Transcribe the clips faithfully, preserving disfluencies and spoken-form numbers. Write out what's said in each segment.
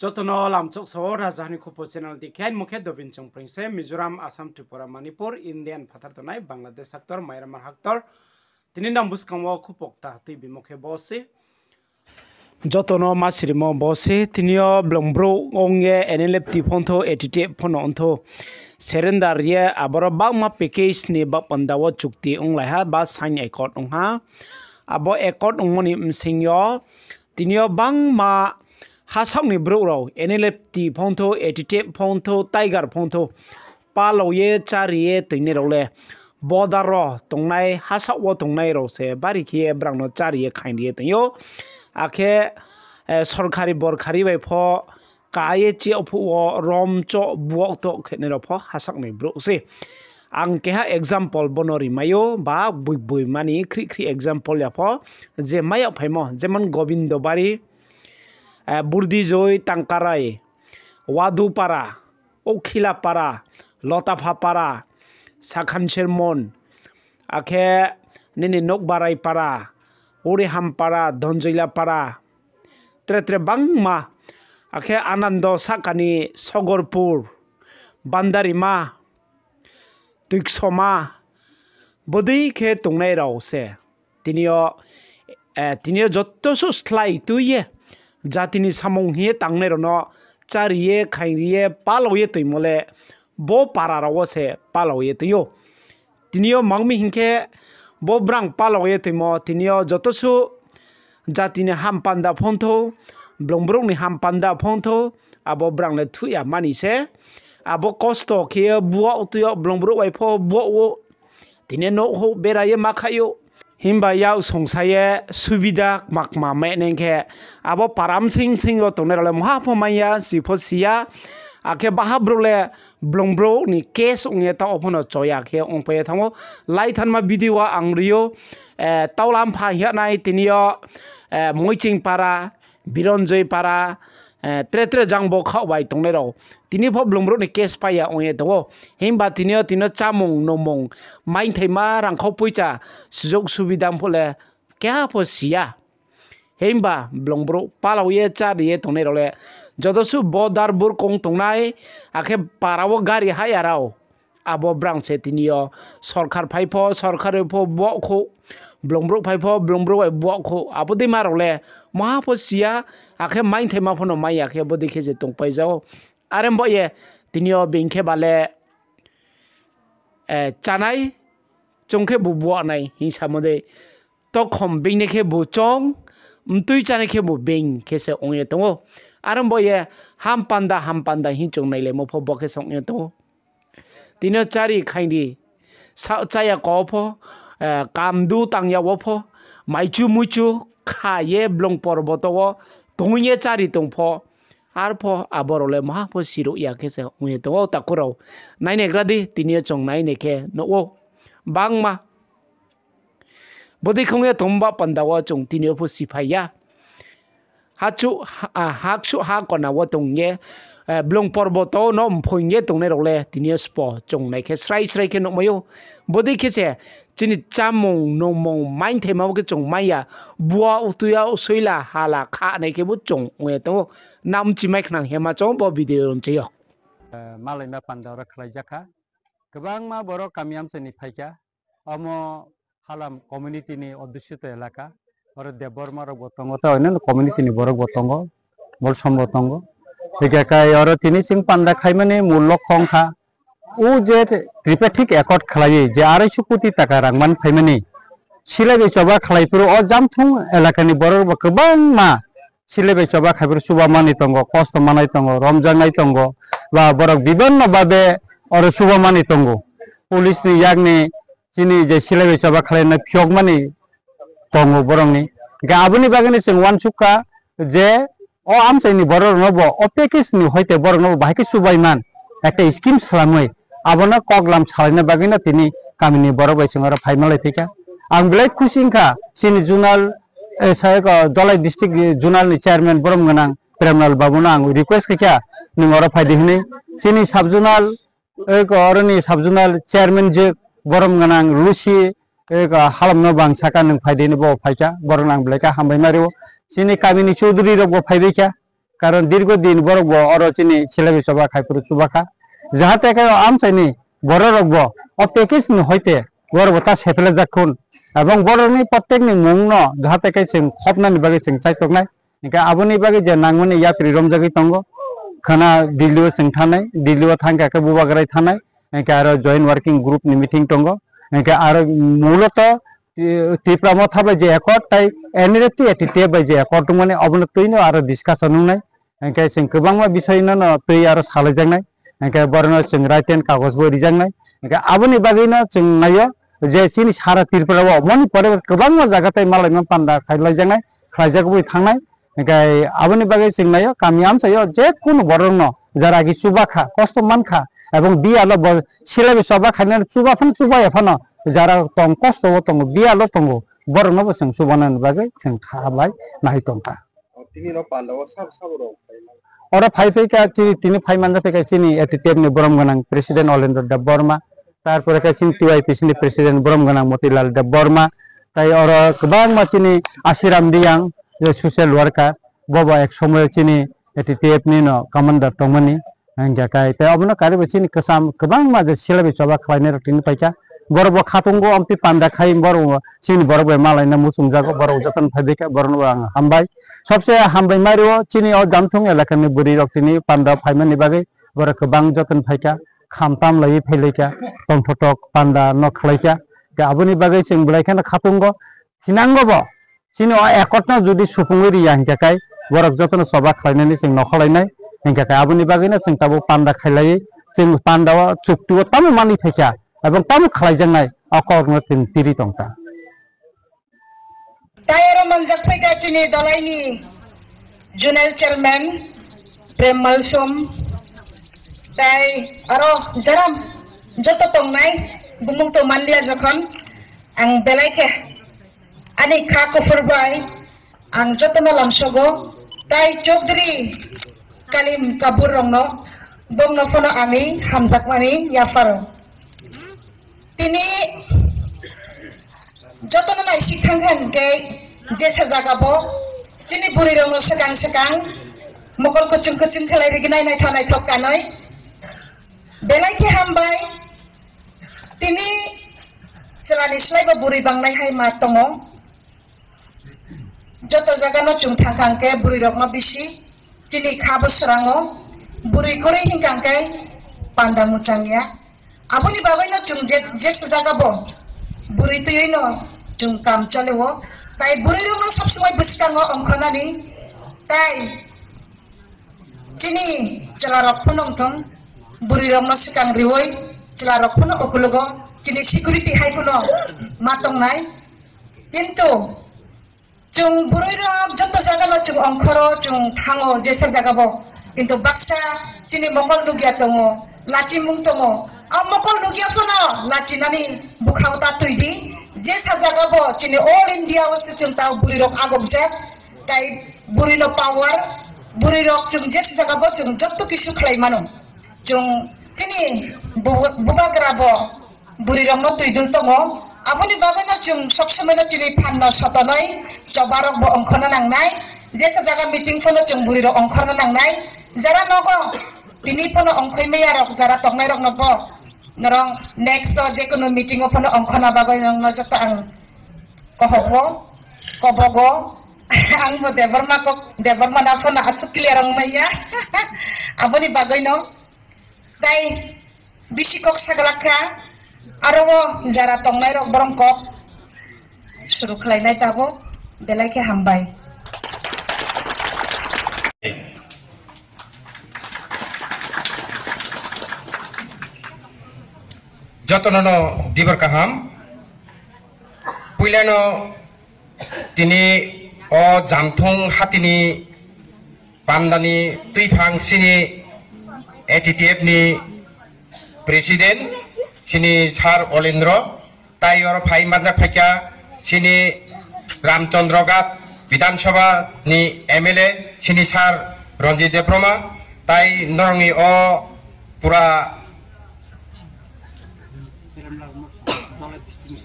Joto no lamchoksa wo Raja Hani Khupo channel ti khe, aini mung khe Dobin Chongpreng se, Mizoram, Assam, Tripura, Manipur, Indian phathar tongnai, Bangladesh haktor, Myanmar haktor. Tini nang buskang wo khupo kta tuibimo khe bo se. Joto no ma sirimo bo se, tini yo blong brouh ong ye N L F T phongthou, A T T F phono ongthou. Surrender ye aboro bangma package ni bapanda wo chukti onglai ha, ba sign accord ong ha. Abo accord ongmo ni bsing yo, tini yo bangma hasaoh ni brouh rao, N L F T phongthou, A T T F phongthou, Tiger phongthou, palao ye chári ye toinai rao le, border wo tongnai, hasaoh wo tongnai rao se bari khe ye brang no chári ye khaingri ye tong ou. Akhe, eh, sorkari borkari bai pho ka ye chi yag phuh wo rom choh buak toh khenai rao pho hasaoh ni brouh se. Ang keha example bo no rimai ou, ba boi boi mani khrih khrih example ya pho, je mai yag phaimo, jemon Gobindo Bari, eh, Burdijoi, Tangkarai, Wadupara, Ukhilapara, Lotapha Para, Sakhan Sermon, akhe nini Nokbarai Para, Uriham Para, Dhonjoila Para, tre tre bangma, akhe Anando sahka ni Sogorpur, Bandarima, Tuiksoma, bodei khe tongnai rao se. Tini yo, eh, tini yo joto suh slái tui ye, jati ni samung hing ye tangnai rao no chári ye, khaingri ye, palao ye toimo le, bo para rao wo se palao ye tong ou. Tini yo mang mi hing khe, bo brang palao ye toimo, tini yo joto suh jati ni hampanda phongthou, blong brouh ni hampanda phongthou, abo brang le thuh ya mani se. Abo kosto khe ye buak tui yo blong brouh bai pho buak ou. Tini nouh houh bera ye ma khaih ou. Himba yak songsa ye subida kma kma mai nai khe, abo para bsing bsing yo tongnai rao le mungha pho mai ya, si pho si ya. Akhe baha brouh le blong brouh ni case ong ye taoh wo pho no cho ya khe ongpai ye thanng ou. Laithanma video wo ang ri ou, eh, Taula Mpha hing yag nai tini yo, eh, Moiching Para, Bironjoi Para, eh, tre tre jang bo khaoh bai tongnai rao. Tini pho blong brouh ni case pai ya ong ye tong ou. Himba tini yo tini yo chámung nungmung, maingthaima, rangkhau poicha, sujug subida pho le keha pho si ya. Himba blong brouh palao ye chári ye tongnai rao le joto suh border burkong tongnai, akhe para wo gari hah ya rao. Abo brang se tini yo sorkar phai pho, sorkar bai pho buak khouh, blong brouh phai pho, blong brouh bai buak khouh. Abo dei ma rao le mungha pho si ya, akhe maingthaima pho no mai ya khe bodei khe se tongpai za ou. Are bo ye tini yo being khe ba le, eh, chánai, choung khe bu buak nai hing samo dei. Tokhom beingnai khe bu choung, mtui chánai khe bu being khe se ong ye tong ou. Are bo ye hampanda hampanda hing chung nailaimo pho bo khe se ong ye tong ou. Tini yo chári khaingri, saoh cháya kau pho, eh, kamdu tang ya wo pho, maichu muichu kha ye blong porboto wo tong ye chári tong pho, arpho abo rao le maha pho siruh ya khe se ong ye tong ou takhu rao. Nainaigra di, tini yo chung nainai khe nuh ou. Bangma bodei khe ong ye tongmo ba panda wo chung tini yo pho siphai ya. Hachuh, ha, haksuh ha kona wo tong ye, eh, blong porboto no mphoing ye tongnai rao le tini yo sbo chung nai khe srai srai khe nuhmai ou. Bodei khe se chini chámung nungmung maingthaima wo khe chung mai ya, buak tui yo soila hala kha nai khe bo chung ong ye tong ou. Nang mchimai khnang hema chung bo video nchai yo. Eh, malaima panda oro khlai jak kha. Kwbangma borok kami amchai ni phai kha. Omo Halam community ni adusito elaka. Oro Debbarma rok bo tongo, tei onno community ni borok bo tongo, Molsom bo tongo. Hingkhe kai oro tini chwng panda khaimani mul lokho wngkha, o je tripartite accord khlaiwi je arai so koti taka rang man phaimani, silai bai choba khlai phuru o Jamthung elakani borok bo kwbangma silai bai choba khai phuru chuba manwi tongo, kosto manai tongo, romjaknai tongo, ba borok bibinno babe oro chuba manwi tongo. Police ni yakni chini je silai bai choba khlaina phiyokmani tongo borokni. Hingkhe aboni bagwino chwng uansukha je o amchaini bororokno bo o package ni hoite borokno bo bahai khe chubaiman ekta scheme swlamwi abono koklam salaina bagwino tini kamini borok bai chwng oro phai manlai phikha. Ang belai khusi wngkha chini zonal, eh, sai, eh, Dholai district zonal ni chairman borom gwnang Premlal babuno ang request khaikha, nwng oro phaidi hwnwi. Chini sub zonal, eh, oroni sub zonal chairman je borom gwnang Lucy, eh, Halomno bang saka nwng phaidi hwnwi bo phaikha, borokno ang belai khe hambai ma rio. Chini kamini chudri rok bo phaibaikha, Karon dirgo din borok bo oro chini syllabus choba khai phuru chuba kha. Jahate khe o amchai ni borok rok bo o package ni hoite borok bo ta sephele jak khun. Ebong borok ni prottek ni mung no jahate khe chwng khopna ni bagwi chwng chaitok nai. Hingkhe aboni bagwi je nangmani yapri romjagwi tongo. Khana Delhi o chwng thanai, Delhi o thangkha khe bubagra thanai. Hingkhe aro joint working group ni meeting tongo. Hingkhe aro muloto Ti-, Tipra Motha bai je accord tai N R F T A T T F bai je accord tongmani obono twi no aro discussion wngnai. Hingkhe chwng kwbangma bisoi no no twi aro salaijaknai. Hingkhe borokno chwng written kagoj bo rijaknai. Hingkhe aboni bagwi no chwng naio je chini sara Tripura o moni pore kwbangma jaga tai malaima panda khailaijaknai, khlaijak bai thangnai. Hingkhe aboni bagwi chwng naio, kami amchaio je kunu borokno jara agi chuba kha, kosto man kha, ebong biyalo bo syllabus choba khainani chuba phano chuba ya phano jara tong kosto o tongo, biyalo tongo, borokno bo chwng chubanani bagwi chwng kha bai nai tongkha. O, tini no panda o sabo sabo rok phai man. Oro phai phai kha chini, tini phai manjak phai kha chini A T T F ni borom gwnang President Olendro Debbarma, tarpore khe chini T Y P C ni President borom gwnang Motilal Debbarma, tai oro kwbangma chini Asiram Reang, je social worker, bo bo ek somoyo chini A T T F ni no commander tongmani, hingkha kai, tai obono karibo chini kwcham kwbangma je syllabus choba khlainai rok tini paikha, borok bo khatungo omtwi panda khai borok chini borok bai malaina muchungjago, borok jotono phaibaikha, borokno ang hambai. Sobse hambai mairio chini o Jamthung elakani bwrwi rok tini panda phaimani bagwi borok kwbang jotono phaikha, khamtam laiwi phailaikha, tongthotok panda no khlaikha. Khe aboni bagwi chwng belai kheno khatungo, thinango bo. Chini o accord no jodi supungwi riya hingkha kai, borok jotono choba khlainani chwng nokholainai. Hingkha kai aboni bagwino chwng tabuk panda khailaiwi, chwng panda o chukti o tamo manwi phaikha, ebong tamo khlaijaknai, o kokno chwng tiri tongkha. Tai aro manjak phaikha chini dolaini Zonal Chairman Prem Malsom, tai aro jara joto tongnai, bumung to manliya jokhon, ang belai khe ani kha kuphur bai ang jotono lamsogo, tai Chaudhary Kalim Kabur rokno, bongno phano ani hamjakmani yapharo. Tini jotono naisik thang kha hingkhe jesa jaga bo chini bwrwi rokno swkang swkang mokol kuchung kuchung khlai rignai naithok naithok kanwi. Belai khe hambai. Tini chwlani slai bo bwrwi bangnai hai ma tongo. Joto jaga no chwng thang thang khe bwrwi rok no bisi chini kha bo swrango. Bwrwi kwrwi hingkha khe panda muchang ya. Aboni bagwi no chwng je, jesa jaga bo bwrwi twiwi no chwng kam chalio. Tai bwrwi rok no sob somoi bwskango ongkhornani. Tai chini chwla rok phano wngthong, bwrwi rok no swkang riwi, chwla rok phano ukulugo, chini security hai phano ma tongnai. Kintu chwng bwrwi rok joto jaga no chwng ongkhoro, chwng thango jesa jaga bo. Kintu baksa chini mokol nukya tongo, lachimung tongo. A mokol nukya phano lachinani bwkhao ta twi di. Jesa jaga bo chini all India o se chwng tao bwrwi rok agobjak. Tai bwrwi no power, bwrwi rok chwng jesa jaga bo chwng joto kisu khlai mano. Chwng chini bu-, bubagra bo bwrwi rok no twi dul tongo. Aboni bagwi no chwng sob somoi no chini phan no sotonoi choba rok bo ongkhorna nangnai. Jesa jaga meeting phano chwng bwrwi rok ongkhorna nangnai. Jara nogo tini phano ongkhoi maya rok jara tongnai rok no bo norong next o je kono meeting o phano ongkhorna bagwi nong no joto ang Kohogo, kobogo, ang bo Debbarma kok, Debbarma na phano aswk clear wng maya. Aboni bagwi no, tai bisi kok saglak kha, aro o jara tongnai rok borong kok suru khlainai tabuk, belai khe hambai. Jotono no dibar kaham. Puila no tini o Jamthung hatini pandani twiphang chini A T T F ni president chini Sir Olendro, tai oro phai manjak phaikha chini Ramchandra Ghat Bidhan Sabha ni M L A chini Sir Ranjit Debbarma, tai norokni o pura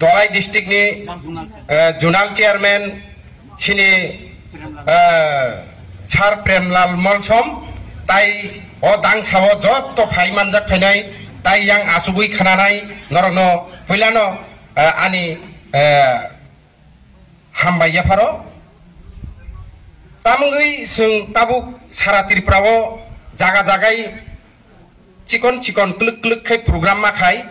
Dholai district ni, eh, zonal chairman chini, eh, Sir Premlal Molsom, tai o dangsa wo joto phai manjak phainai, tai yang achugwi khnanai, norokno puilano, eh, ani, eh, hambai yapharo. Tamogwi chwng tabuk sara Tripura o jaga jagai chikon chikon klwk klwk khe program ma khai.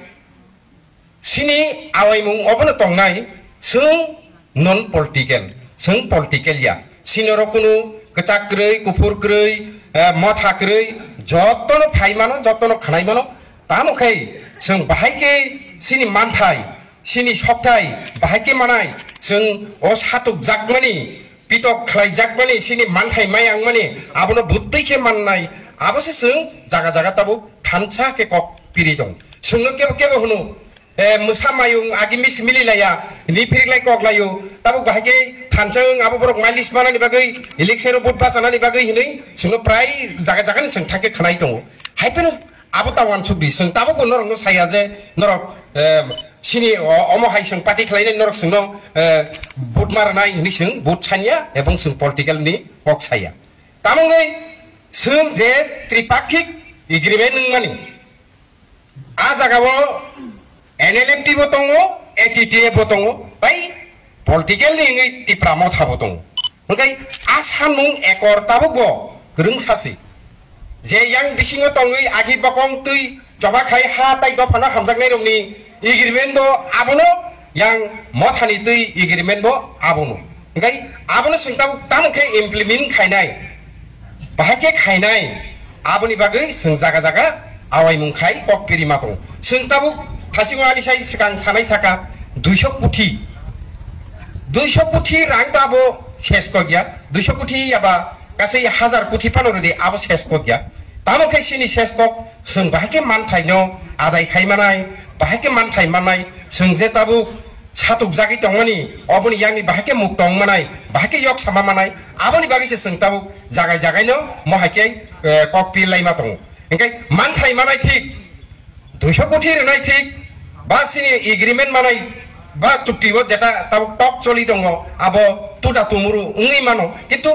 Chini awaimung obono tongnai, chwng non political, chwng political ya. Chini oro kunu kwchak kwrwi, kuphur kwrwi, eh, motha kwrwi, jotono phai mano, jotono khnai mano. Tamo khe chwng bahai khe chini manthai, chini sokthai bahai khe manai, chwng o satukjakmani, pitok khlaijakmani, chini manthai mayangmani, abono buttui khe mannai, abo se chwng jaga jaga tabuk thansa khe kok piri tong. Chwngno kebo kebo hwno, eh, mwsa mayung agi mis mililaiya, ni phiriklai koklaio, tabuk bahai khe thansa wng abo borok mileage manani bagwi, election o vote bachanani bagwi hinwi chwngno prai jaga jagani chwng thang khe khnai tongo. Hai phano abo ta uansuk di, chwng tabukbo norokno saya je norok, eh, chini o-, omo hai chwng party khlainai norok chwngno, eh, vote ma rwnai hinwi chwng vote sanya ebong chwng political ni kok saya. Tamogwi chwng je tripakhik agreement wngmani, a jagao N L F T bo tongo, A T T F bo tongo, tai political ni wngwi Tipra Motha bo tongo. Hwnkhe a sanmung ekor tabukbo kwrwngsa se. Je yang bisingo tongwi agi bokong twi choba khai ha tai dophano hamjaknairokni agreement bo abono, yang Mothani twi agreement bo abono. Hwnkhe abono chwng tabuk tamo khe implement khainai, bahai khe khainai, aboni bagwi chwng jaga jaga awaimung khai kok piri ma tongo. Chwng tabuk thachingma ani sai swkang sanai saka, duiso kuthi, duiso kuthi rang to abo ses kok ya, duiso kuthi yaba kasai hazar kuthi phano rwdi abo ses kok ya. Tamo khe chini ses kok chwng bahai khe manthai no adai khai manai, bahai khe manthai mannai, chwng je tabuk satuk jagwi tongmani, oboni yakni bahai khe muk tong manai, bahai khe yok sama manai, aboni bagwi se chwng tabuk jagai jagai no mo hai khe, eh, kok pir lai ma tongo. Hwnkhe manthai manai thik, duiso kuthi rwnai thik, ba chini agreement manai, ba chukti o jeta tabuk tok choli tongo, abo tuda tumuru wngwi mano, kintu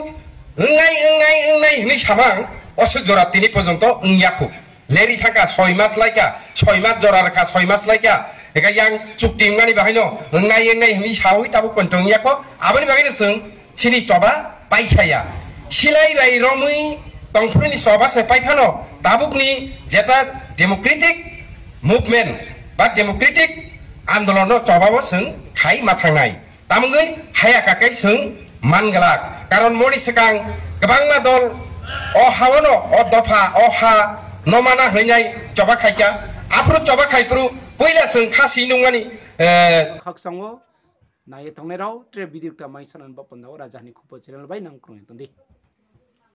wngnai, wngnai, wngnai hwnwi samang, o suk jora tini porjonto wngya khu. Leri thangkha, soi mas laikha, soi mas jora rwkha, soi mas laikha. Eka yang chukti wngmani bahaino wngnai, wngnai hwnwi sawi tabuk poito wngya kho. Aboni bagwino chwng chini choba paikha ya. Silai bai romwi tongphuru ni choba se pai phano tabukni jeta democratic movement ba democratic andolon no choba bo chwng khai ma thangnai. Tamogwi haya kakai chwng man glak. Karon moni swkang kwbangma dol o ha-o no, o dopha, o ha no mana hwnwi nai choba khaikha. Aphuru choba khaiphuru puila chwng kha si nungmani, eh, khakchang o nai ye tongnai rao tre video ta mai sanani bo panda o Raja Hani Khupo channel bai nang krung ye tong di.